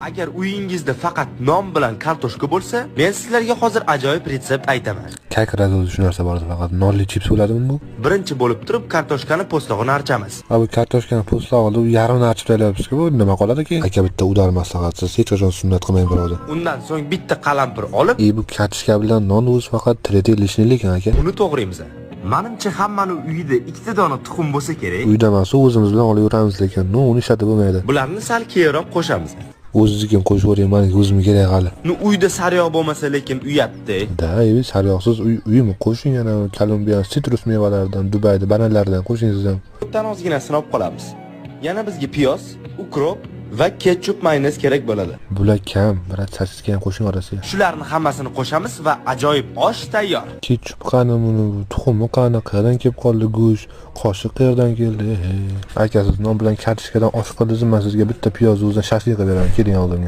Agar uyingizda faqat non bilan kartoshka bo'lsa, men sizlarga hozir ajoyib retsept aytaman. Как раз o'zi shu narsa bor faqat. Nonli chips bo'ladimi bu? Birinchi bo'lib turib kartoshkani po'stlog'ini archamiz. Ha, bu kartoshkani po'stlog'ini yarmini archib tayyorlayapsiz-ku, bu nima qoladi keyin? Aka, bitta удар maslahat, siz hech qachon sunnat qilmang birodar. Undan so'ng bitta qalampir olib, E, bu kartoshka bilan non o'zi faqat третий лишний lekin, aka. Uni to'g'raymiz. Manimcha, hammani uyida ikkita dona tuxum bo'lsa kerak. Uyda emas, o'zimiz bilan olib yuramiz lekin, но, uni ishlatib bo'lmaydi. Bularni sal keyinroq qo'shamiz. O'ziznikini qo'shib yuboring, maniki o'zimga kerak hali. Ну, uyda sariyog' bo'lmasa lekin uyatdi. Да, e, sariyog'siz uy uymi? Qo'shing yana Kolumbiya sitrus mevalaridan, Dubayda bananlardan qo'shing siz ham. Bittadan ozginasini olib qolamiz. Yana bizga piyoz, укроп va ketchup, mayonez kerak bo'ladi. Bular kam, брат, sosiska ham qo'shing orasiga. Shularni hammasini qo'shamiz va ajoyib osh tayyor. Ketchup qani, buni tuxumi qani, qayerdan kelib qoldi go'sht, qoshiq qayerdan keldi? Ehe. Aka, siz non bilan kartoshkadan osh qildingiz, man sizga bitta piyozni o'zidan shashlik qilib beraman, keling oldimga.